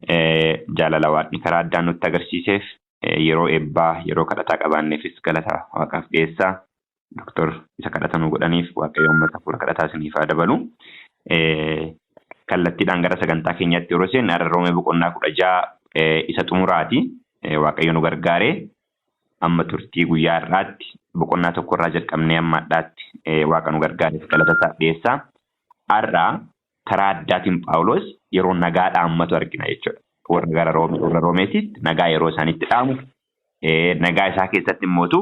Jaalala Waaqni karaa addaan nutti agarsiiseef, yeroo eebbaa, yeroo kadhataa qabaanneefis galata Waaqaaf dhiyeessaa. Doktor isa kadhata nu godhaniif Waaqayyo uummata fuula kadhataa isiniif haa dabalu. Kallattiidhaan gara sagantaa keenyaatti yeroo seenne, har'a Roomee boqonnaa 16 isa xumuraati. Waaqayyo nu gargaaree amma turtii guyyaa har'aatti boqonnaa tokkorraa jalqabnee amma har'aatti Waaqa nu gargaareef galata isaaf dhiyeessaa. Har'a karaa addaatiin Phaawulos yeroo nagaa dhaammatu argina jechuudha. Warra gara warra Roomeetitti nagaa yeroo isaanitti dhaamu, nagaa isaa keessatti immootu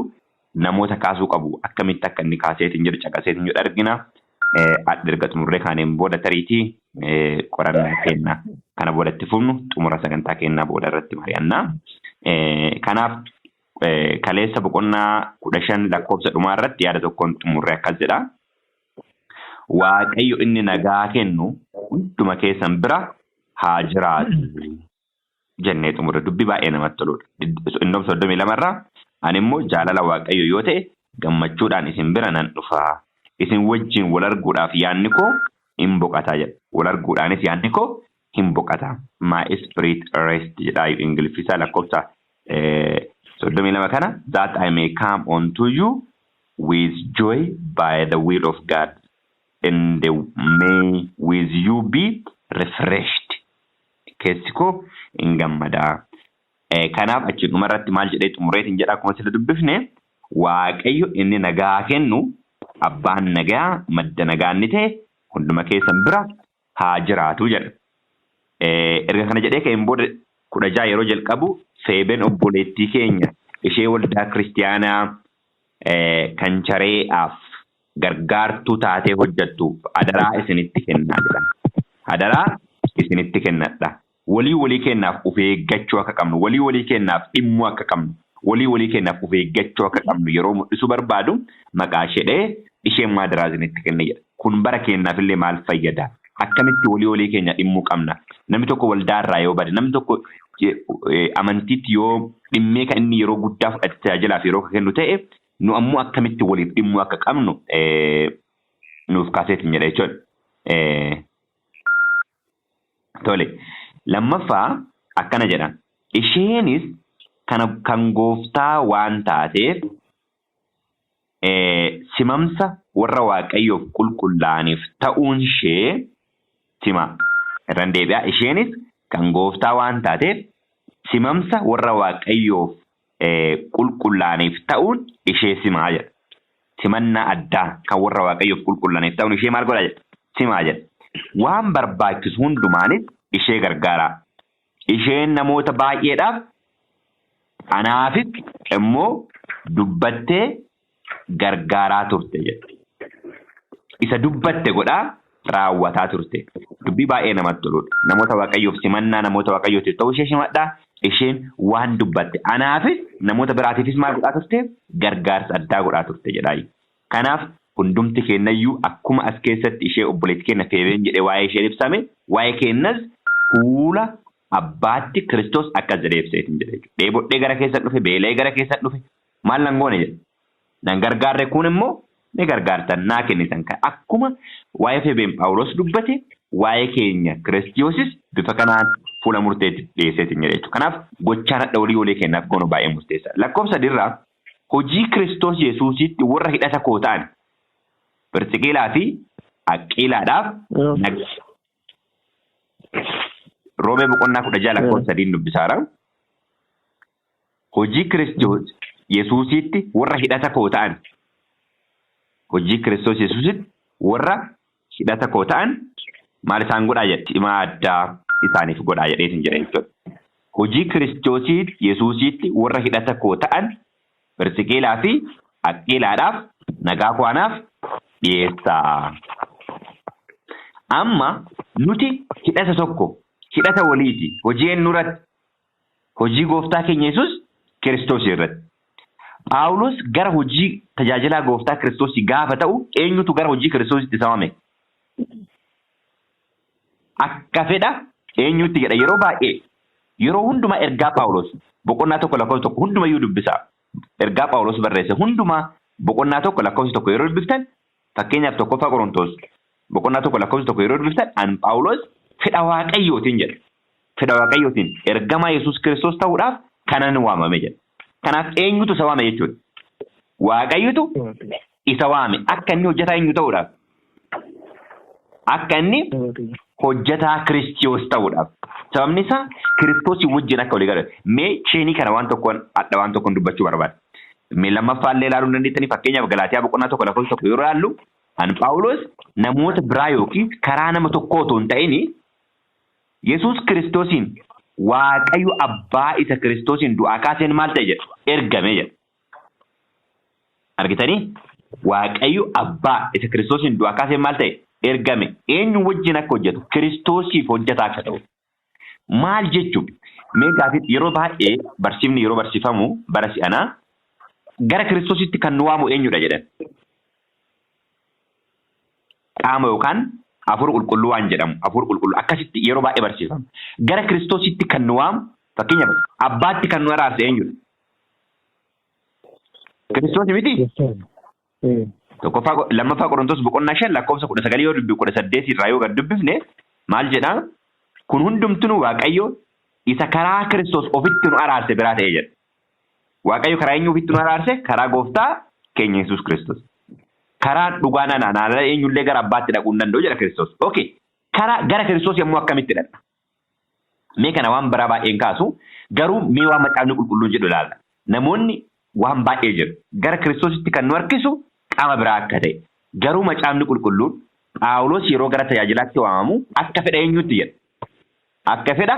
namoota kaasuu qabu akkamitti akka inni kaaseetiin jedhu caqaseetiin jedhu argina. Adda erga xumurree kaaneen booda tariitii qorannaa keenya kana boodatti fufnu xumura sagantaa keenyaa booda irratti mari'anna. Kanaaf kaleessa boqonnaa 15 lakkoofsa dhumaa irratti yaada tokkoon xumurree akkas jedha. "Waaqayyo inni nagaa kennu hunduma keessan bira haa jiraatu" jennee xumurre. Dubbii baay'ee namatti toludha. Innoom 32rraa, "Ani immoo jaalala Waaqayyo yoo ta'e gammachuudhaan isin bira nan dhufa. Isin wajjin wal arguudhaaf yaadni koo hin boqotaa" jedha. Wal arguudhaanis yaadni koo hin boqota. "My spirit rest" jedha Ingiliffisaa lakkoofsa 32 kana. "That I may come unto you with joy by the will of God and may with you be refreshed." Keessi koo hin gammadaa. Kanaaf achi dhumarratti maal jedhee xumureetiin jedha? Akkuma sila dubbifne, Waaqayyo inni nagaa kennu, abbaan nagaa, madda nagaa inni ta'e hunduma keessan bira haa jiraatu jedha. Erga kana jedhee ka'een booda 16 yeroo jalqabu, "Feebeen obboleettii keenya ishee waldaa kiristiyaanaa kan charee'aaf gargaartuu taatee hojjettu adaraa isinitti kennaa" jedha. Adaraa isinitti kennadha. Walii walii keenyaaf of eeggachuu akka qabnu, walii walii keenyaaf dhimmuu akka qabnu, walii walii keenyaaf of eeggachuu akka qabnu yeroo mul'isuu barbaadu maqaa ishee isheen maadaraa isinitti kenne jedha. Kun bara keenyaaf illee maal fayyada? Akkamitti walii walii keenya dhimmuu qabna? Namni tokko waldaa irraa yoo bade, namni tokko amantiitti yoo dhimmee kan inni yeroo guddaa fudhate tajaajilaaf yeroo kennu ta'e, nu ammoo akkamitti waliif dhimmuu akka qabnu nuuf kaaseetiin jedha jechuudha. Tole. Lammaffaa akkana jedha. "Isheenis kan gooftaa waan taateef simamsa warra Waaqayyoof qulqullaa'aniif ta'uun ishee sima." Irraan deebi'a. "Isheenis kan gooftaa waan taateef simamsa warra Waaqayyoof qulqullaa'aniif ta'uun ishee simaa" jedha. Simannaa addaa kan warra Waaqayyoof qulqullaa'aniif ta'uun ishee maal godha jedha? Simaa jedha. "Waan barbaachisu hundumaanis ishee gargaara. Isheen namoota baay'eedhaaf, anaafis immoo dubbattee gargaaraa turte" jedha. Isa dubbatte godhaa raawwataa turte. Dubbii baay'ee namatti toludha. Namoota Waaqayyoof simannaa namoota Waaqayyootiif ta'uu ishee simadhaa. Isheen waan dubbatte anaafis namoota biraatiifis maal godhaa turte? Gargaarsa addaa godhaa turte jedhaa. Kanaaf hundumti keenyayyuu akkuma as keessatti ishee obboleettii keenya Feebeen jedhee waa'ee ishee ibsame, waa'ee keenyas fuula abbaatti Kiristoos akkas jedhee ibseetiin jedhe jechuudha. "Dheebodhee gara keessan dhufe, beela'ee gara keessan dhufe, maal nan goone?" jedhe. "Nan gargaarre." Kun immoo ni gargaartan, naa kennitan. Akkuma waa'ee Feebeen Phaawulos dubbate, waa'ee keenya Kiristoosis bifa kanaan fuula murteetti dhiyeesseetiin jedhe jechuudha. Kanaaf gochaan hadha walii walii keenyaaf goonu baay'ee murteessa. Lakkoofsa sadiirraa, "Hojii Kiristoos Yesuusitti warra hidhata koo ta'an Pirsiqiilaa fi Aqiilaadhaaf." Roomee boqonnaa 16 lakkoofsa 3n dubbisaara. Hojii Kiristoos Yesuusitti warra hidhata koo ta'an, hojii Kiristoos Yesuusitti warra hidhata koo ta'an maal isaan godhaa jedhe? Himaa addaa isaaniif godhaa jedheetiin jedhe jechuudha. Hojii Kiristoos Yesuusitti warra hidhata koo ta'an Pirsiqiilaa fi Aqiilaadhaaf nagaa kwaanaaf dhiyeessaa. Amma nuti hidhata tokko, hidhata waliiti. Hojii eenyu irratti? Hojii gooftaa keenya Yesuus Kiristoos irratti. Phaawulos gara hojii tajaajilaa gooftaa Kiristoos gaafa ta'u, eenyutu gara hojii Kiristoositti samame? Akka fedha eenyutti jedha yeroo baay'ee, yeroo hundumaa ergaa Phaawulos boqonnaa 1 lakkoofsa 1 hundumayyuu dubbisa. Ergaa Phaawulos barreesse hundumaa boqonnaa 1 lakkoofsa 1 yeroo dubbiftan, fakkeenyaaf 1ffaa Qorontos boqonnaa 1 lakkoofsa 1 yeroo dubbiftan, "An Phaawulos fedha Waaqayyootiin" jedha. Fedha Waaqayyootiin ergamaa Yesuus Kiristoos ta'uudhaaf kanan waamame jedha. Kanaaf eenyutu isa waame jechuudha? Waaqayyotu isa waame. Akka inni hojjetaa eenyu ta'uudhaaf? Akka inni hojjetaa Kiristoos ta'uudhaaf. Sababni isaa Kiristoosii wajjin akka walii galu. Mee cheenii kana waan tokkoon adda waan tokkoon dubbachuu barbaada. Mee lammaffaallee ilaaluu dandeettanii fakkeenyaaf Galaatiyaa boqonnaa 1 lakkoofsa 1 yeroo ilaallu an Phaawulos namoota biraa yookiin karaa nama tokkoo otoo hin ta'in Yesuus Kiristoosiin Waaqayyo abbaa isa Kiristoosiin du'aa kaaseen maal ta'e jedha? Ergame jedha. Argitanii? Waaqayyo abbaa isa Kiristoosiin du'aa kaaseen maal ta'e? Ergame. Eenyu wajjin akka hojjetu? Kiristoosiif hojjetaa akka ta'u. Maal jechuun? Mee gaafii yeroo baay'ee barsiifni yeroo barsiifamu bara si'anaa gara Kiristoositti kan nu waamu eenyudha jedhan. Qaama yookaan hafuura qulqulluu waan jedhamu hafuura qulqulluu akkasitti yeroo baay'ee barsiifama. Gara Kiristoositti kan nu waamu fakkeenyaaf abbaatti kan nu araarse eenyudha? Kiristoos miti? Tokkoffaa lammaffaa Qorontos boqonnaa 5 lakkoofsa 19 yoo dubbi 18 irraa yoo gad dubbifne maal jedhaa? Kun hundumtinuu Waaqayyo isa karaa Kiristoos ofitti nu araarse biraa ta'e jedha. Waaqayyo karaa eenyu ofitti nu araarse? Karaa gooftaa keenya Yesuus Kiristoos. Karaan dhugaan ana anaan ala eenyullee gara abbaatti dhaquu hin danda'u jedha Kiristoos. Okay. Karaa gara Kiristoos yommuu akkamitti dhaqna? Mee kana waan biraa baay'een kaasu garuu mee waan macaafni qulqulluun jedhu ilaalla. Namoonni waan baay'ee jedhu. Gara Kiristoositti kan nu harkisu qaama biraa akka ta'e. Garuu macaafni qulqulluun Phaawulos yeroo gara tajaajilaatti waamamu akka fedha eenyuutti jedha? Akka fedha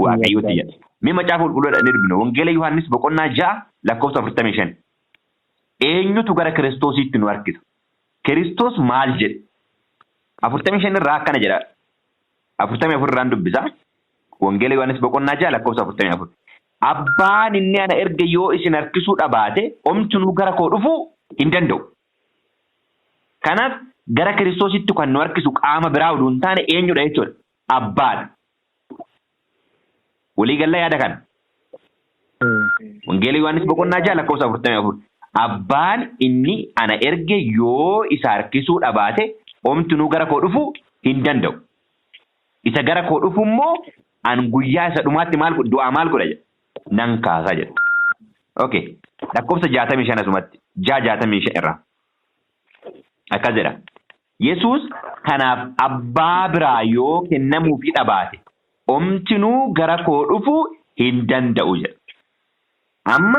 Waaqayyootti jedha. Mee macaafa qulqulluu dhaqnee dubbifna. Wangeela Yohaannis boqonnaa 6 lakkoofsa 45. Eenyutu gara Kiristoositti nu harkisa? Kiristoos maal jedhe? 45 irraa akkana jedha. 44 irraan dubbisa. Wangeela Yohaannis boqonnaa 6 lakkoofsa 44. Abbaan inni ana erge yoo isin harkisuu dhabaate omtinuu gara koo dhufuu hin danda'u. Kanaaf gara Kiristoositti kan nu harkisu qaama biraa oduu hin taane eenyudha jechuudha? Abbaadha. Walii galla yaada kana. Wangeela Yohaannis boqonnaa 6 lakkoofsa 44. Abbaan inni ana erge yoo isa harkisuu dhabaate omtinuu gara koo dhufuu hin danda'u. Isa gara koo dhufu immoo an guyyaa isa dhumaatti maal godha du'aa maal godha jedha. Nan kaasa jedha. Okay. Lakkoofsa 65 asumatti. 6 65 irraa. Akkas jedha. Yesuus kanaaf abbaa biraa yoo kennamuufii dhabaate omtinuu gara koo dhufuu hin danda'u jedha. Amma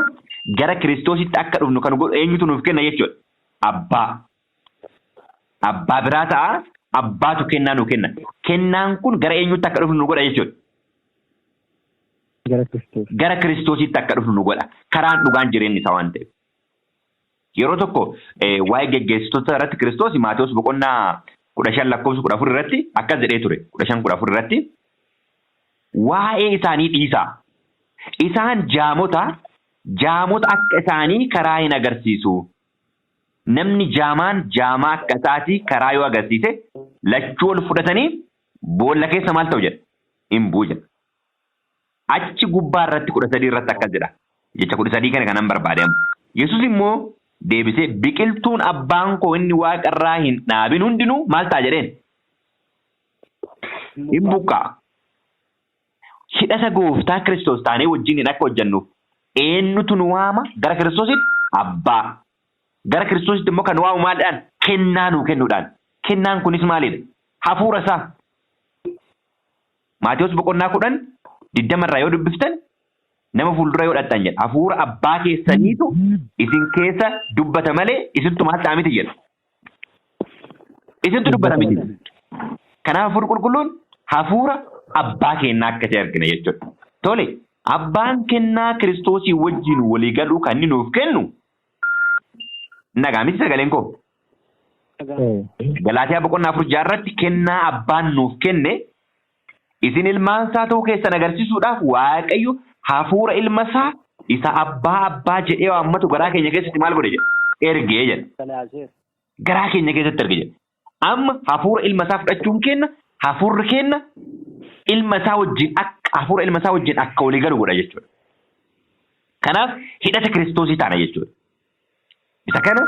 gara Kiristoositti akka dhufnu kan godhu eenyutu nuuf kenna jechuudha? Abbaa. Abbaa biraa ta'a, abbaatu kennaa nuu kenna. Kennaan kun gara eenyutti akka dhufnu nu godha jechuudha? Gara Kiristoos. Gara Kiristoositti akka dhufnu nu godha. Karaan dhugaan jireenyi isaa waan ta'eef. Yeroo tokko waa'ee geggeessitoota irratti Kiristoos Maatewos boqonnaa 15 lakkoofsa 14 irratti akkas jedhee ture. 15 14 irratti waa'ee isaanii dhiisaa. Isaan jaamota, jaamota akka isaanii karaa hin agarsiisu. Namni jaamaan jaamaa akka isaatii karaa yoo agarsiise lachuu ol fudhatanii boolla keessa maal ta'u jedha? Hin bu'u jedha. Achi gubbaa irratti 13 irratti akkas jedha. Jecha 13 kana kanan barbaade amma. Yesus immoo deebisee biqiltuun abbaan koo inni waaqa irraa hin dhaabin hundinuu maal ta'a jedheen? Hin buqqa'a. Hidhata gooftaa Kiristoos taanee wajjiniin akka hojjennuuf eenyutu nu waama? Gara Kiristoositti? Abbaa. Gara Kiristoositti immoo kan nu waamu maalidhaan? Kennaa nuu kennuudhaan. Kennaan kunis maalidha? Hafuura isaa. Maatewos boqonnaa 10 20 irraa yoo dubbiftan nama fuuldura yoo dhaqxan jedha. Hafuura abbaa keessaniitu isin keessa dubbata malee isintu maal ta'a miti jedha. Isintu dubbata miti. Kanaaf hafuurri qulqulluun hafuura abbaa kennaa akka ta'e argina jechuudha. Tole, abbaan kennaa Kiristoosii wajjin walii galuu kan inni nuuf kennu nagaa miti sagaleen koo. Galaatiyaa boqonnaa 4 6 irratti kennaa abbaan nuuf kenne isin ilmaan isaa ta'uu keessan agarsiisuudhaaf Waaqayyo hafuura ilma isaa isa abbaa abbaa jedhee waammatu garaa keenya keessatti maal godhe jedha? Ergee jedha. Garaa keenya keessatti erge jedha. Amma hafuura ilma isaa fudhachuun kenna hafuurri kenna ilma isaa wajjin akka hafuura ilma isaa wajjin akka walii galu godha jechuudha. Kanaaf hidhata Kiristoosii taana jechuudha. Isa kana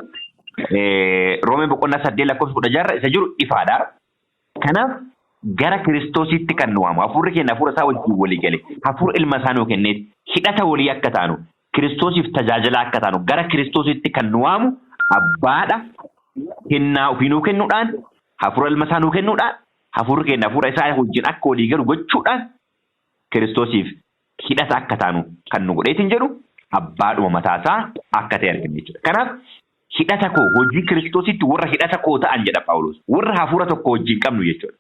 Roomee boqonnaa 8 lakkoofsa 16 isa jiru ifaadha. Kanaaf gara Kiristoositti kan nu waamu. Hafuurri keenya hafuura isaa wajjin walii gale. Hafuura ilma isaa nuu kenneeti. Hidhata walii akka taanu, Kiristoosiif tajaajila akka taanu, gara Kiristoositti kan nu waamu abbaadha. Kennaa ofii nuu kennuudhaan, hafuura ilma isaa nuu kennuudhaan, hafuurri keenya hafuura isaa wajjin akka walii galu gochuudhaan Kiristoosiif hidhata akka taanu kan nu godheetiin jedhu abbaadhuma mataasaa akka ta'e argina jechuudha. Kanaaf hidhata koo hojii Kiristoositti warra hidhata koo ta'an jedha Phaawulos. Warra hafuura tokko wajjin qabnu jechuudha.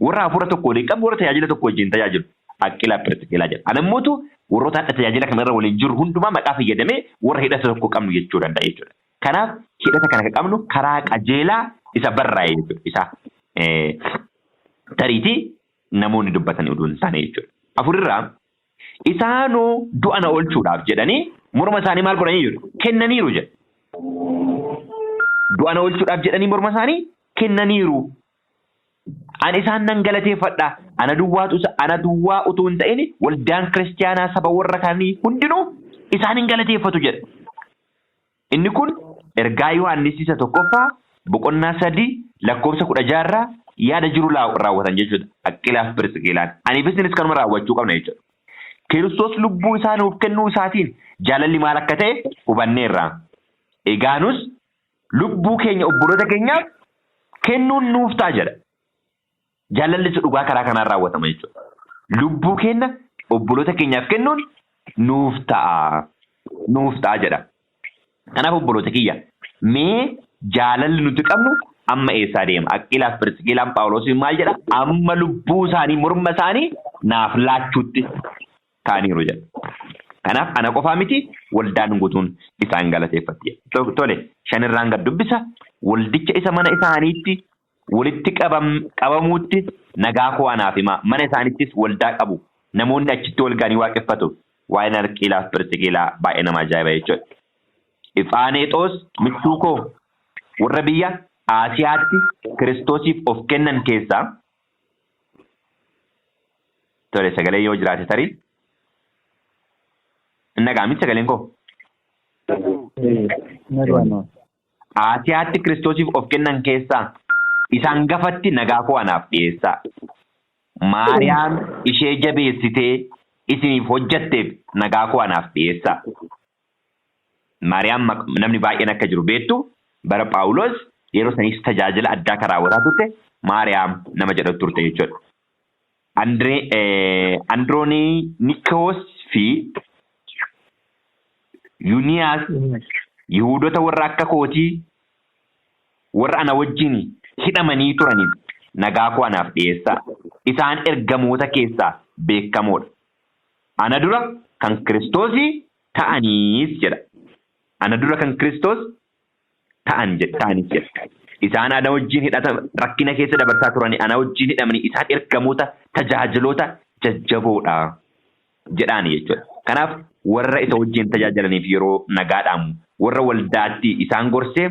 Warra hafuura tokko waliin qabnu, warra tajaajila tokko wajjin tajaajilu. Aqilaa Phirisqilaa jedha. Ana immoo warroota hadha tajaajila kanarra waliin jiru hundumaa maqaa fayyadamee warra hidhata tokko qabnu jechuu danda'a jechuudha. Kanaaf hidhata kana kan qabnu karaa qajeelaa isa barraa'e jechuudha. Isa tariitii namoonni dubbatanii oduu hin taane jechuudha. Afurirraa isaanoo du'a na oolchuudhaaf jedhanii morma isaanii maal godhanii jiru? Kennaniiru jedha. Du'a na oolchuudhaaf jedhanii morma isaanii kennaniiru. Ani isaan nan galateeffadha. Ana duwwaa utuu hin ta'in waldaan kiristiyaanaa saba warra kaanii hundinuu isaan hin galateeffatu jedha. Inni kun ergaa Yohaannis isa tokkoffaa boqonnaa 3 lakkoofsa 16 yaada jiru raawwatan jechuudha. Aqilaaf Phirisqilaan. Aniif isinis kanuma raawwachuu qabna jechuudha. Kiristoos lubbuu isaa nuuf kennuu isaatiin jaalalli maal akka ta'e hubanneerra. Egaanus lubbuu keenya obboloota keenyaaf kennuun nuuf ta'a jedha. Jaalalli isa dhugaa karaa kanaan raawwatama jechuudha. Lubbuu keenya obboloota keenyaaf kennuun nuuf ta'a. Nuuf ta'a jedha. Kanaaf obboloota kiyya mee jaalalli nuti qabnu amma eessaa deema? Aqilaaf Phirisqilaan Phaawulosiin maal jedha? Amma lubbuu isaanii morma isaanii naaf laachuutti kaaniiru jedha. Kanaaf ana qofaa miti waldaan guutuun isaan galateeffatti. Tole shanirraan gad dubbisa. Waldicha isa mana isaaniitti walitti qabamuutti nagaa koo anaaf himaa. Mana isaaniittis waldaa qabu. Namoonni achitti wal ga'anii waaqeffatu. Waa'een Aqilaaf Phirisqilaa baay'ee nama ajaa'iba jechuudha. Iphaaneexoos michuu koo warra biyya Asiyaatti Kiristoosiif of kennan keessaa tole sagalee yoo jiraate tarii inni dhaga'amti sagaleen koo? Asiyaatti Kiristoosiif of kennan keessaa isaan gafatti nagaa koo anaaf dhiyeessaa. Maariyaam ishee jabeessitee isiniif hojjatteef nagaa koo anaaf dhiyeessaa. Maariyaam namni baay'een akka jiru beektu bara Phaawulos yeroo saniis tajaajila addaa kan raawwataa turte Maariyaam nama jedhatu turte jechuudha. Androonikoos fi Yuuniyaas Yihuudoota warra akka kootii warra ana wajjin hidhamanii turaniif nagaa koo anaaf dhiyeessaa. Isaan ergamoota keessaa beekamoodha. Ana dura kan Kiristoosii ta'aniis jedha. Ana dura kan Kiristoos ta'anis jedha. Isaan ana wajjin hidhata rakkina keessa dabarsaa turanii ana wajjin hidhamanii isaan ergamoota tajaajiloota jajjaboodha jedhaani jechuudha. Kanaaf warra isa wajjin tajaajilaniif yeroo nagaa dhaamu, warra waldaatti isaan gorsee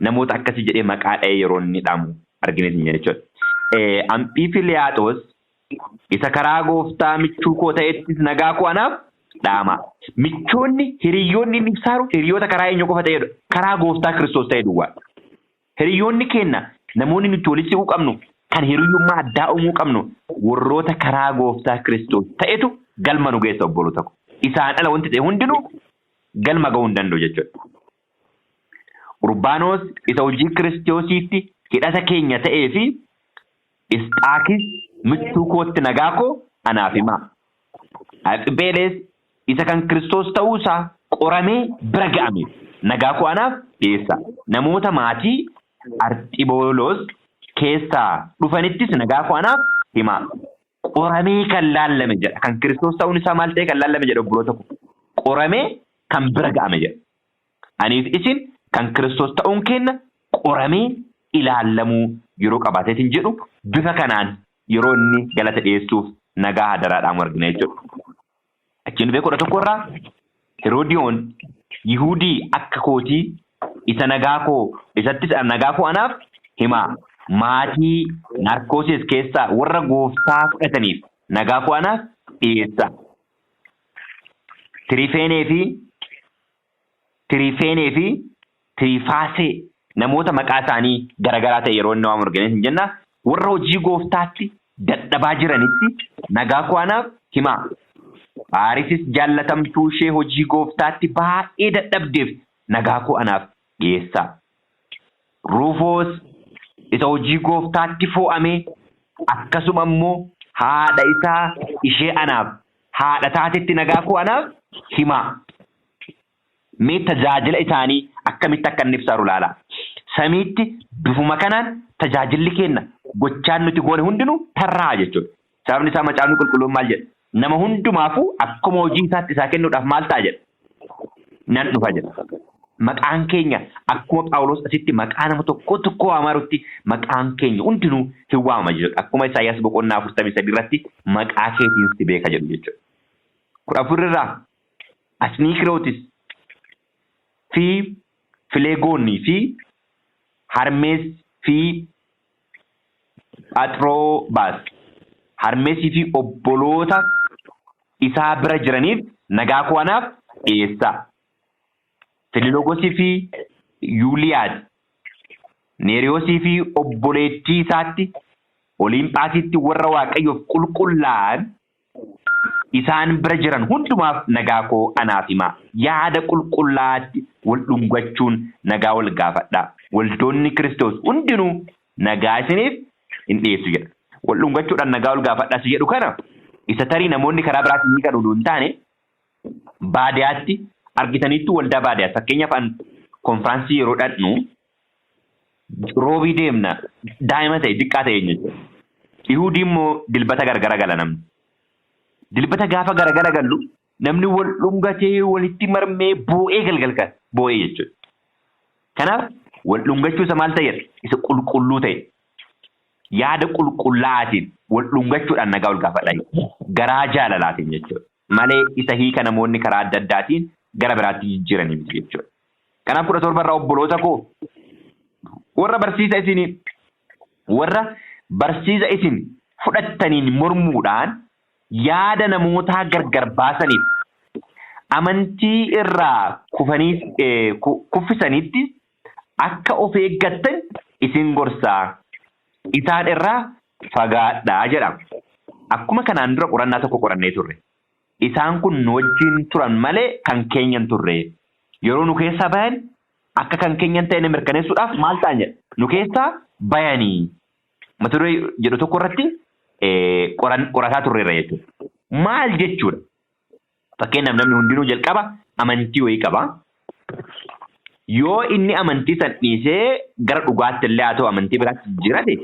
namoota akkasii jedhee maqaa dha'ee yeroo inni dhaamu arginees jechuudha. Amphifiliyaaxoos isa karaa gooftaa michuu koo ta'ettis nagaa koo anaaf dhaama. Michoonni hiriyoonni inni ibsaaru hiriyoota karaa eenyu qofa ta'edha? Karaa gooftaa Kiristoos ta'e duwwaadha. Hiriyoonni keenya namoonni nuti walitti siquu qabnu kan hiriyyummaa addaa uumuu qabnu warroota karaa gooftaa Kiristoos ta'etu galma nu geessa obboloota ko. Isaan ala wanti ta'e hundinuu galma ga'uu hin danda'u jechuudha. Urbaanos isa hojii Kiristoosiitti hidhata keenya ta'ee fi Isxaakis michuu kootti nagaa koo anaaf himaa. Aphibeelees isa kan Kiristoos ta'uusaa qoramee bira ga'ame nagaa koo anaaf dhiyeessa. Namoota maatii Arxibooloos keessaa dhufanittis nagaa koo anaaf himaa. Qoramee kan laallame jedha. Kan Kiristoos ta'uun isaa maal ta'e kan laallame jedha obboloota koo. Qoramee kan bira ga'ame jedha. Aniif isin kan Kiristoos ta'uun keenya qoramee ilaallamuu yeroo qabaateetiin jedhu bifa kanaan yeroo inni galata dhiyeessuuf nagaa hadaraadhaan argina jechuudha. Achiin dhufee 11 irraa Heroodiyoon Yihudii akka kootii isa nagaa koo isattis nagaa koo anaaf himaa. Maatii Narkoosis keessaa warra gooftaa fudhataniif nagaa koo anaaf dhiyeessa. Tiriifeenee fi Tiriifaasee namoota maqaa isaanii garaagaraa ta'e yeroo inni waamu argina hin jenna. Warra hojii gooftaatti dadhabaa jiranitti nagaa koo anaaf himaa. Faarisis jaallatamtuu ishee hojii gooftaatti baay'ee dadhabdeef nagaa koo anaaf dhiyeessaa. Ruufoos isa hojii gooftaatti fo'ame akkasuma immoo haadha isaa ishee anaaf haadha taatetti nagaa koo anaaf himaa. Mee tajaajila isaanii akkamitti akka inni ibsaaru ilaala. Samiitti bifuma kanaan tajaajilli kenna gochaan nuti goone hundinuu tarraa jechuudha. Sababni isaa macaafni qulqulluun maal jedha? Nama hundumaafuu akkuma hojii isaatti isaa kennuudhaaf maal ta'a jedha? Nan dhufa jedha. Maqaan keenya akkuma Phaawulos asitti maqaa nama tokko tokko waamarutti maqaan keenya hundinuu hin waamama jechuudha. Akkuma Isaayyaas boqonnaa 43 irratti maqaa keetiin si beeka jedhu jechuudha. 14 irraa Asniikirootis fi Fileegoonnii fi Harmees fi Phaxroobaas Harmeesii fi obboloota isaa bira jiraniif nagaa koo anaaf dhiyeessaa. Fililogosii fi Yuuliyaas, Neeriyoosii fi obboleettii isaatti Olimphaasitti warra Waaqayyoof qulqullaa'an isaan bira jiran hundumaaf nagaa koo anaaf himaa. Yaada qulqullaa'aatti wal dhungachuun nagaa wal gaafadhaa. Waldoonni Kiristoos hundinuu nagaa isiniif hin dhiyeessu jedha. Wal dhungachuudhaan nagaa wal gaafadhaa si jedhu kana isa tarii namoonni karaa biraatiin ni kadhu hin taane baadiyaatti argitaniittu waldaa baadiyaa. Fakkeenyaaf an konfiraansii yeroo dhaqnu roobii deemna daa'ima ta'e xiqqaa ta'e jechuudha. Ihudii immoo dilbata gargara gala namni. Dilbata gaafa garagara gallu namni wal dhungatee walitti marmee boo'ee galgal kan boo'ee jechuudha. Kanaaf wal dhungachuu isa maal ta'edha? Isa qulqulluu ta'e. Yaada qulqullaa'aatiin wal dhungachuudhaan nagaa wal gaafadha. Garaa jaalalaatiin jechuudha. Malee isa hiika namoonni karaa adda addaatiin gara biraatti jijjiiranii miti jechuudha. Kanaaf 17 irraa obboloota koo warra barsiisa isin fudhattaniin mormuudhaan yaada namootaa gargar baasaniif amantii irraa kuffisanitti akka of eeggattan isin gorsaa. Isaan irraa fagaadhaa jedha. Akkuma kanaan dura qorannaa tokko qorannee turre. Isaan kun nu wajjin turan malee kan keenya hin turre. Yeroo nu keessaa bayan akka kan keenya hin ta'e mirkaneessuudhaaf maal ta'an jedha. Nu keessaa bayanii. Mata duree jedhu tokko irratti qorataa turreerra jechuudha. Maal jechuudha? Fakkeenyaaf namni hundinuu jalqaba amantii wayii qaba. Yoo inni amantii san dhiisee gara dhugaatti illee haa ta'u amantii biraatti jijjiirate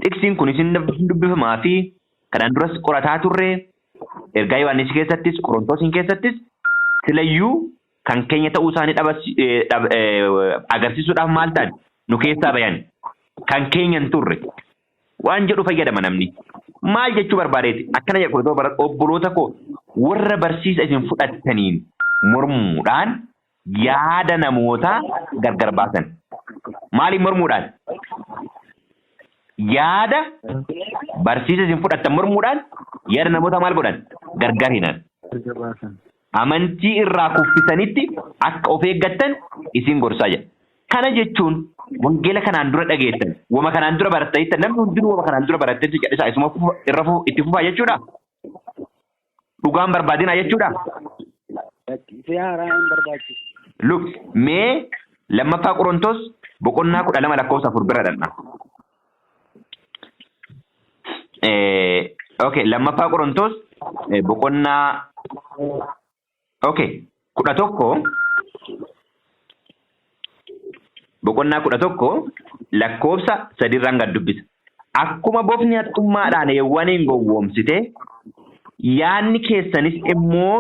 xiqsiin kunis hin dubbifamaa fi kanaan duras qorataa turre ergaa Yohaannis keessattis Qorontosiin keessattis silayyuu kan keenya ta'uu isaanii agarsiisuudhaaf maal ta'an nu keessaa bayan kan keenya hin turre waan jedhu fayyadama namni. Maal jechuu barbaadeeti? Akkana jedhu obboloota koo warra barsiisa isin fudhattaniin mormuudhaan yaada namootaa gargar baasan. Maaliin mormuudhaan? Yaada barsiisa isin fudhattan mormuudhaan yaada namootaa maal godhan? Gargar hinan. Amantii irraa kuffisanitti akka of eeggattan isin gorsaa jedha. Kana jechuun wangeela kanaan dura dhageessan, wama kanaan dura barattanitti namni hundinuu wama kanaan dura barattanitti jedha isuma irra itti fufaa jechuudha. Dhugaan barbaadinaa jechuudha. Look, mee lammaffaa Qorontos boqonnaa 12 lakkoofsa 4 bira dhaqna. Okay, lammaffaa Qorontos boqonnaa okay 11 boqonnaa 11 lakkoofsa 3 irraan gad dubbisa. Akkuma bofni haxxummaadhaan Heewwaniin gowwoomsite yaadni keessanis immoo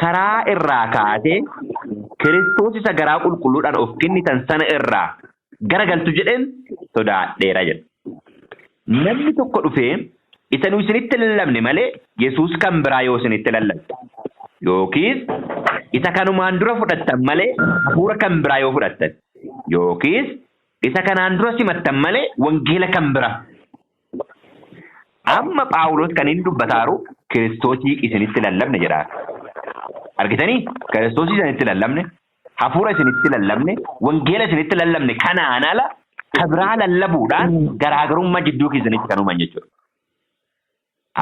karaa irraa kaatee Kiristoos isa garaa qulqulluudhaan of kennitan sana irraa garagaltu jedheen sodaadheera jedha. Namni tokko dhufee isa nu isinitti lallabne malee Yesuus kan biraa yoo isinitti lallabe yookiis isa kanumaan dura fudhattan malee hafuura kan biraa yoo fudhattan yookiis isa kanaan dura simattan malee wangeela kan biraa. Amma Phaawulos kan inni dubbataaru Kiristoosii isinitti lallabne jedha. Argitanii? Kiristoosii isinitti lallabne, hafuura isinitti lallabne, wangeela isinitti lallabne kanaan ala Kabiraa lallabuudhaan garaagarummaa jidduu keessanitti kan uuman jechuudha.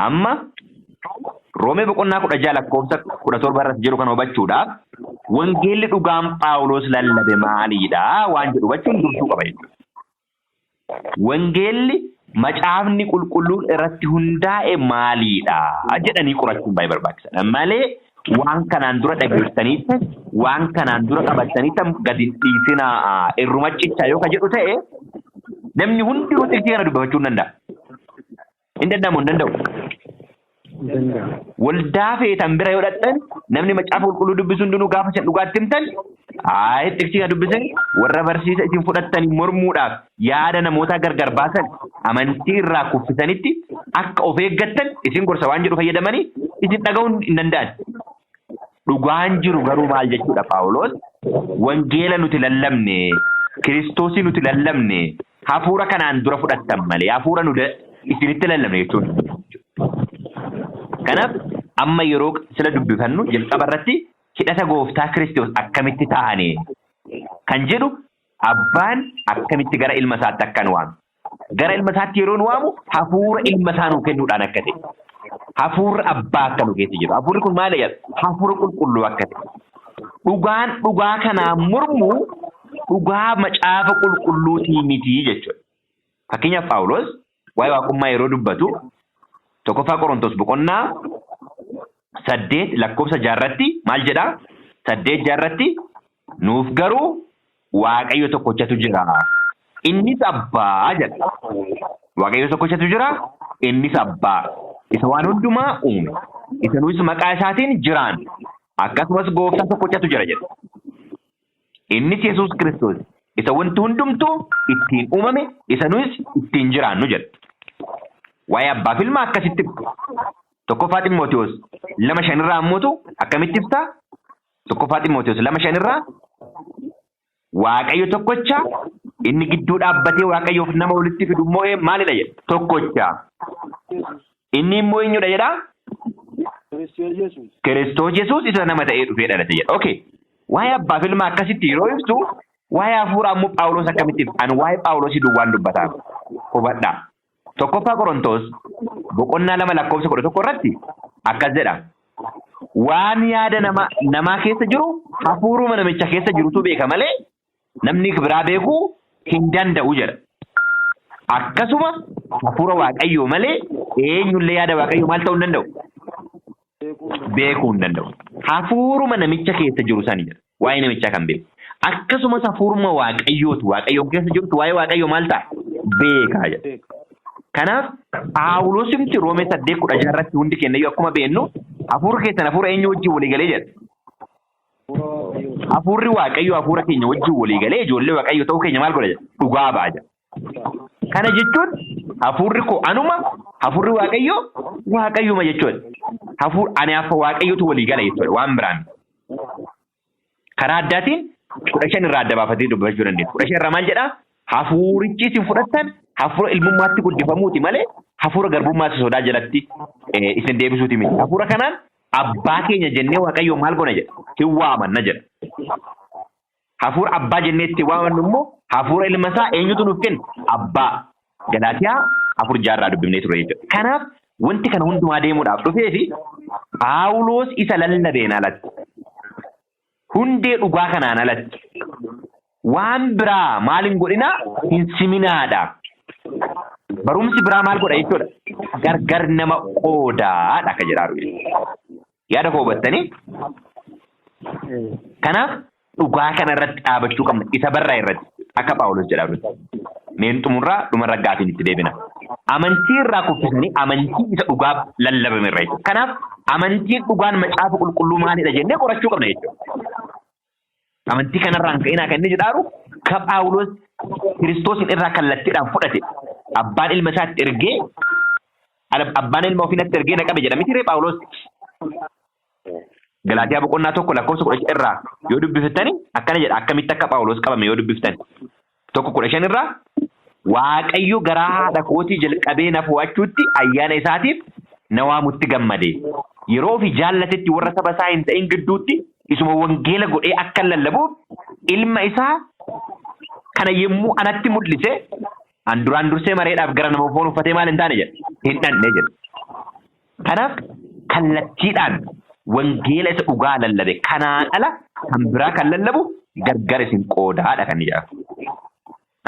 Amma Roomee boqonnaa 16 lakkoofsa 17 irratti jiru kan hubachuudhaaf wangeelli dhugaan Phaawulos lallabe maaliidha waan jedhu hubachuun dursuu qaba jechuudha. Wangeelli macaafni qulqulluun irratti hundaa'e maaliidha jedhanii qorachuun baay'ee barbaachisaadha. Malee waan kanaan dura dhageessaniitti waan kanaan dura qabataniitti gadi hin dhiisinaa irruma cichaa yoo ka jedhu ta'e namni hundinuu xiqqii kana dubbifachuu hin danda'a. Hin danda'amu hin danda'u. Waldaa feetan bira yoo dhaqxan namni macaafa qulqulluu dubbisu hundinuu gaafa isin dhugaatti himtan ayi xiqqii kana dubbisan warra barsiisa isin fudhattanii mormuudhaaf yaada namootaa gargar baasan amantii irraa kuffisanitti akka of eeggattan isin gorsa waan jedhu fayyadamanii isin dhaga'uun hin danda'an. Dhugaan jiru garuu maal jechuudha Phaawulos? Wangeela nuti lallabne, Kiristoosii nuti lallabne, hafuura kanaan dura fudhattan malee hafuura nu isinitti lallabne jechuudha. Kanaaf amma yeroo sila dubbifannu jalqaba irratti hidhata gooftaa Kiristoos akkamitti taane kan jedhu abbaan akkamitti gara ilma isaatti akka nu waamu. Gara ilma isaatti yeroo nu waamu hafuura ilma isaa nuu kennuudhaan akka ta'e. Hafuurri abbaa akka nu keessa jiru. Hafuurri kun maal jedha? Hafuura qulqulluu akka ta'e. Dhugaan dhugaa kanaa mormu dhugaa macaafa qulqulluutii miti jechuudha. Fakkeenyaaf Phaawulos waa'ee waaqummaa yeroo dubbatu tokkoffaa Qorontos boqonnaa 8 lakkoofsa 6 irratti maal jedhaa? 8 6 irratti nuuf garuu Waaqayyo tokkochatu jira. Innis abbaa jedha. Waaqayyo tokkochatu jira. Innis abbaa. Isa waan hundumaa uume. Isa nuyis maqaa isaatiin jiraan. Akkasumas gooftaa tokkochatu jira jedha. Innis Yesuus Kiristoos. Isa wanti hundumtuu ittiin uumame, isa nuyis ittiin jiraannu jedha. Waa'ee abbaa fi ilmaa akkasitti ibsa. Tokkoffaa Ximootiyoos 2:5 irraa ammoo akkamitti ibsa? Tokkoffaa Ximootiyoos 2:5 irraa Waaqayyo tokkocha inni gidduu dhaabbatee Waaqayyoof nama walitti fidu immoo maalidha jedha? Tokkocha. Inni immoo eenyudha jedha? Kiristoos Yesuus isa nama ta'ee dhufee dhalate jedha. Okay. Waa'ee abbaa fi ilmaa akkasitti yeroo ibsu waa'ee hafuuraa immoo Phaawulos akkamitti ibsa? Ani waa'ee Phaawulosii duwwaan dubbataa. Hubadhaa. Tokkoffaa Qorontos boqonnaa 2 lakkoofsa 11 irratti akkas jedha. Waan yaada nama namaa keessa jiru hafuuruma namicha keessa jirutu beeka malee namni biraa beekuu hin danda'u jedha. Akkasuma hafuura Waaqayyoo malee eenyullee yaada Waaqayyoo maal ta'uu hin danda'u? Beekuu hin danda'u. Hafuuruma namicha keessa jiru sani jedha. Waa'ee namichaa kan beeku. Akkasumas hafuuruma Waaqayyooti Waaqayyoon keessa jirutu waa'ee Waaqayyoo maal ta'a? Beekaa jedha. Kanaaf Phaawulosimti Roomee 8:16 irratti hundi keenya iyyuu akkuma beennu hafuurri keessan hafuura eenyu wajjin walii galee jedha. Hafuurri Waaqayyoo hafuura keenya wajjin walii galee ijoollee Waaqayyoo ta'uu keenya maal godha jedha? Dhugaa ba'a jedha. Kana jechuun hafuurri koo anuma hafuurri Waaqayyoo Waaqayyuma jechuudha. Hafuur ani hafa Waaqayyootu walii gala jechuudha waan biraan. Karaa addaatiin 15 irraa adda baafatee dubbachuu dandeenya. 15 irraa maal jedhaa? Hafuurichi isin fudhattan hafuura ilmummaatti guddifamuuti malee hafuura garbummaa isa sodaa jalatti isin deebisuuti miti. Hafuura kanaan abbaa keenya jennee Waaqayyoon maal goona jedha? Hin waamanna jedha. Hafuura abbaa jennee itti waamannu immoo hafuura ilma isaa eenyutu nuuf kenna? Abbaa. Galaatiyaa 4:6 irraa dubbifnee ture jechuudha. Kanaaf wanti kana hundumaa deemuudhaaf dhufee fi Phaawulos isa lallabeen alatti hundee dhugaa kanaan alatti waan biraa maal hin godhinaa hin siminaadha. Barumsi biraa maal godha jechuudha? Gargar nama qoodaadha akka jedhaa jiru. Yaada koo hubattanii? Kanaaf dhugaa kana irratti dhaabachuu qabna. Isa barraa irratti akka Phaawulos jedhaa jiru. Meen xumurraa dhumarra gaafiin itti deebina. Amantii irraa kuffisanii amantii isa dhugaa lallabame irra jechuudha. Kanaaf amantiin dhugaan macaafa qulqulluu maalidha jennee qorachuu qabna jechuudha. Amantii kanarraan ka'inaa kan inni jedhaaru ka Phaawulos Kiristoosin irraa kallattiidhaan fudhate abbaan ilma isaatti ergee abbaan ilma ofii natti ergee na qabe jedha miti ree Phaawulos. Galaatiyaa boqonnaa 1 lakkoofsa 15 irraa yoo dubbiftani akkana jedha akkamitti akka Phaawulos qabame yoo dubbiftan 1:15 irraa Waaqayyo garaa haadha kootii jalqabee na fo'achuutti ayyaana isaatiif na waamutti gammade. Yeroo ofii jaallatetti warra saba isaa hin ta'in gidduutti isuma wangeela godhee akka lallabuuf ilma isaa Kana yommuu anatti mul'ise an duraan dursee mareedhaaf gara nama foon uffatee maal hin taane jedha. Hin dhanne jedha. Kanaaf kallattiidhaan wangeela isa dhugaa lallabe kanaan ala kan biraa kan lallabu gargar isin qoodaadha kan jedhamu.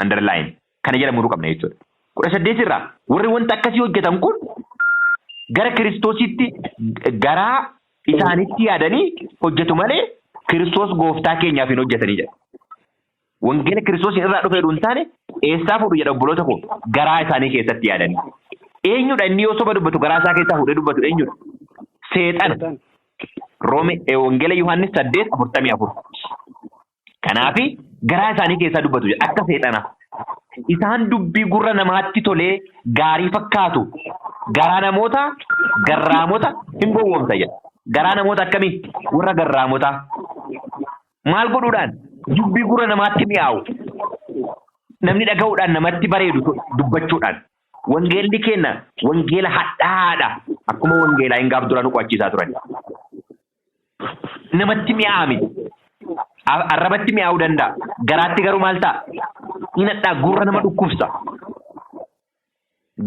Underline kana jedhamu muruu qabna jechuudha. 18 irraa warri wanta akkasii hojjetan kun gara Kiristoositti garaa isaanitti yaadanii hojjetu malee Kiristoos gooftaa keenyaaf hin hojjetanii jedha. Wangeela Kiristoos irraa dhufee hin taane eessaa fuudhu jedha obboloota koo garaa isaanii keessatti yaadanii. Eenyudha inni yoo soba dubbatu garaa isaa keessaa fuudhee dubbatu eenyudha? Seexana. Roome Wangeela Yohaannis 8:44. Kanaafi garaa isaanii keessaa dubbatu jedha akka seexana. Isaan dubbii gurra namaatti tolee gaarii fakkaatu garaa namoota garraamota hin gowwoomsa jedha. Garaa namoota akkamii? Warra garraamotaa. Maal godhuudhaan? Dubbii gurra namaatti mi'aawu. Namni dhaga'uudhaan namatti bareedu dubbachuudhaan. Wangeelli keenya wangeela hadhaadha. Akkuma wangeelaa hin gaaf dura nu qo'achiisaa turan. Namatti mi'aa'a miti. Arrabatti mi'aawuu danda'a. Garaatti garuu maal ta'a? Hin hadhaa gurra nama dhukkubsa.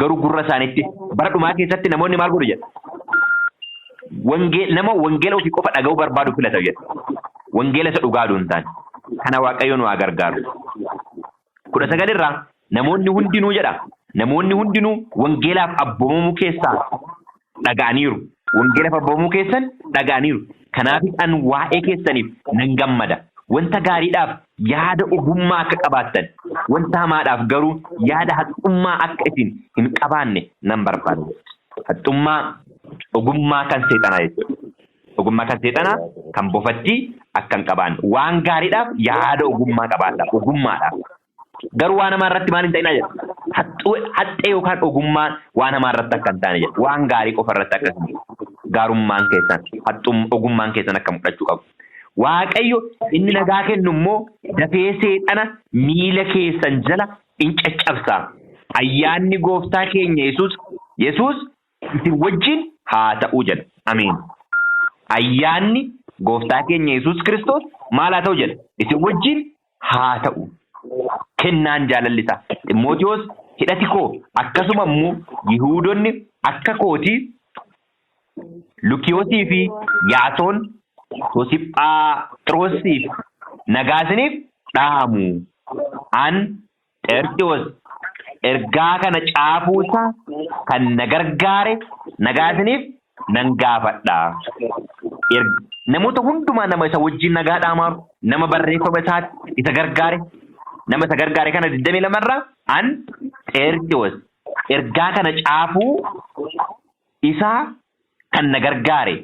Garuu gurra isaaniitti bara dhumaa keessatti namoonni maal godhu jedha? Nama wangeela ofii qofa dhaga'uu barbaadu filata jedha. Wangeela isa dhugaa aduu hin taane. Kana Waaqayyo nu haa gargaaru. 19 irraa namoonni hundinuu jedha. Namoonni hundinuu wangeelaaf abboomamuu keessaa dhaga'aniiru. Wangeelaaf abboomamuu keessan dhaga'aniiru. Kanaafis an waa'ee keessaniif nan gammada. Wanta gaariidhaaf yaada ogummaa akka qabaattan, wanta hamaadhaaf garuu yaada haxxummaa akka isin hin qabaanne nan barbaada. Haxxummaa ogummaa kan seexanaa jechuudha. Ogummaa kan seexanaa kan bofattii akka hin qabaanne. Waan gaariidhaaf yaada ogummaa qabaadha. Ogummaadhaaf. Garuu waan hamaa irratti maal hin ta'inaa jedha. Haxxee yookaan ogummaan waan hamaa irratti akka hin taane jedha. Waan gaarii qofa irratti akka gaarummaan keessan ogummaan keessan akka mul'achuu qabu. Waaqayyo inni nagaa kennu immoo dafee seexana miila keessan jala in caccabsa. Ayyaanni gooftaa keenya Yesuus isin wajjin haa ta'uu jedha. Ameen. Ayyaanni gooftaa keenya Yesuus Kiristoos maal haa ta'u jedha? Isin wajjin haa ta'u. Kennaan jaalalli isaa. Ximootiyoos hidhati koo akkasuma immoo Yihuudoonni akka kootii Lukiyoosii fi Yaasoon Sosiphaxroosiif nagaa isiniif dhaamu. An Xerxiyoos ergaa kana caafuusaa kan na gargaare nagaa isiniif nan gaafadha. Namoota hundumaa nama isa wajjin nagaa dhaamaaru, nama barreeffama isaatti isa gargaare, nama isa gargaare kana 22 irraa an Xerxiyoos ergaa kana caafuu isaa kan na gargaare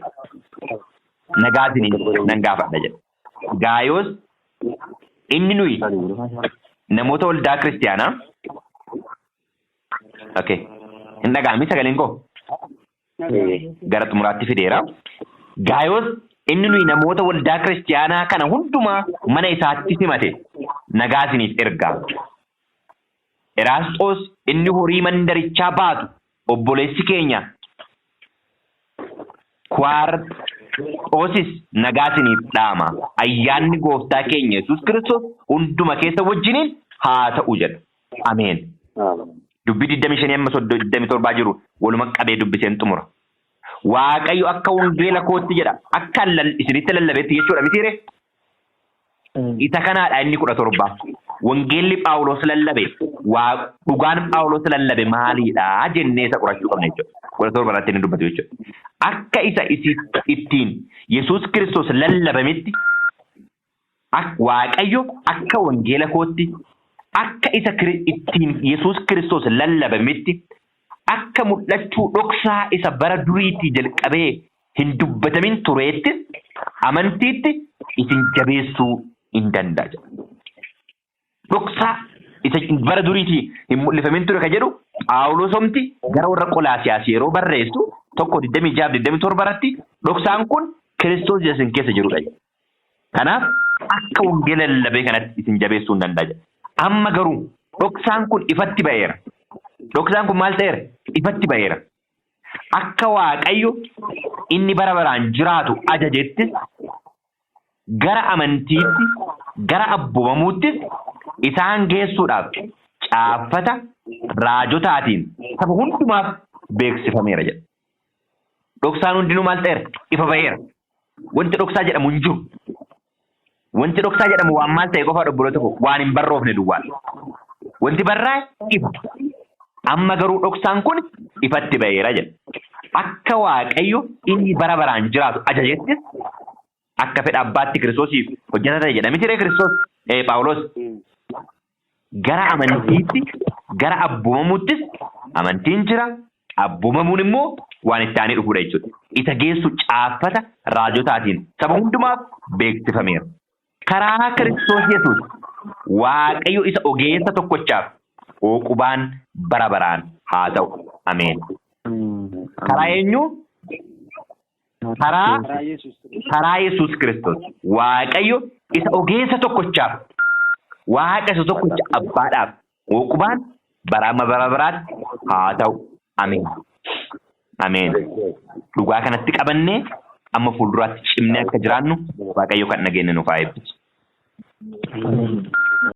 nagaa isiniif nan gaafadha jedha. Gaayoos inni nuyi namoota waldaa kiristiyaanaa. Okay. Hin dhaga'amii sagaleen koo? Gara xumuraatti fideera. Gaayoos inni nuyi namoota waldaa kiristiyaanaa kana hundumaa mana isaatti simate nagaa isiniif erga. Eraasxoos inni horii mandarichaa baatu obboleessi keenya Kuwaarxoosis nagaa isiniif dhaama. Ayyaanni gooftaa keenya Yesuus Kiristoos hunduma keessa wajjiniin haa ta'u jedha. Ameen. Dubbii 25 amma 37 jiru waluma qabee dubbiseen xumura. Waaqayyo akka wangeela kootti jedha. Akka isinitti lallabetti jechuudha mitiire? Isa kanaadha inni 17. Wangeelli Phaawulos lallabe dhugaan Phaawulos lallabe maaliidha jennee isa qorachuu qabna jechuudha. 17 irratti inni dubbatu jechuudha. Akka isa ittiin Yesuus Kiristoos lallabametti Waaqayyo akka wangeela kootti akka isa ittiin Yesuus Kiristoos lallabametti akka mul'achuu dhoksaa isa bara duriitii jalqabee hin dubbatamin tureettis amantiitti isin jabeessuu hin danda'a jedha. Dhoksaa isa bara duriitii hin mul'ifamin ture kan jedhu Phaawulosomti gara warra Qolaasiyaas yeroo barreessu 1:26-27 irratti dhoksaan kun Kiristoos isin keessa jirudha jedha. Kanaaf akka wangeela lallabee kanatti isin jabeessuu hin danda'a jedha. Amma garuu dhoksaan kun ifatti ba'eera. Dhoksaan kun maal ta'eera? Ifatti ba'eera. Akka Waaqayyo inni bara baraan jiraatu ajajettis gara amantiitti, gara abboomamuuttis Isaan geessuudhaaf caaffata raajotaatiin saba hundumaaf beeksifameera jedha. Dhoksaan hundinuu maal ta'eera? Ifa ba'eera. Wanti dhoksaa jedhamu hin jiru. Wanti dhoksaa jedhamu waan maal ta'e qofa obboloota koo waan hin barroofne duwwaa. Wanti barraa'e ifa. Amma garuu dhoksaan kun ifatti ba'eera jedha. Akka Waaqayyo inni bara baraan jiraatu ajajettis akka fedha abbaatti Kiristoosiif hojjeta ta'e jedha. Miti ree Kiristoos Phaawulos gara amantiitti gara abboomamuuttis amantiin jira. Abboomamuun immoo waan itti aanee dhufuudha jechuudha. Isa geessu caaffata raajotaatiin saba hundumaaf beeksifameera. Karaa Kiristoos Yesuus Waaqayyo isa ogeessa tokkochaaf hooqubaan bara baraan haa ta'u. Ameen. Karaa eenyu? Karaa Yesuus Kiristoos. Waaqayyo isa ogeessa tokkochaaf Waaqa isa tokkocha abbaadhaaf hooqubaan bara amma bara baraatti haa ta'u. Ameen. Ameen. Dhugaa kanatti qabannee amma fuulduraatti cimnee akka jiraannu Waaqayyo kan nageenya nuuf haa eebbisu.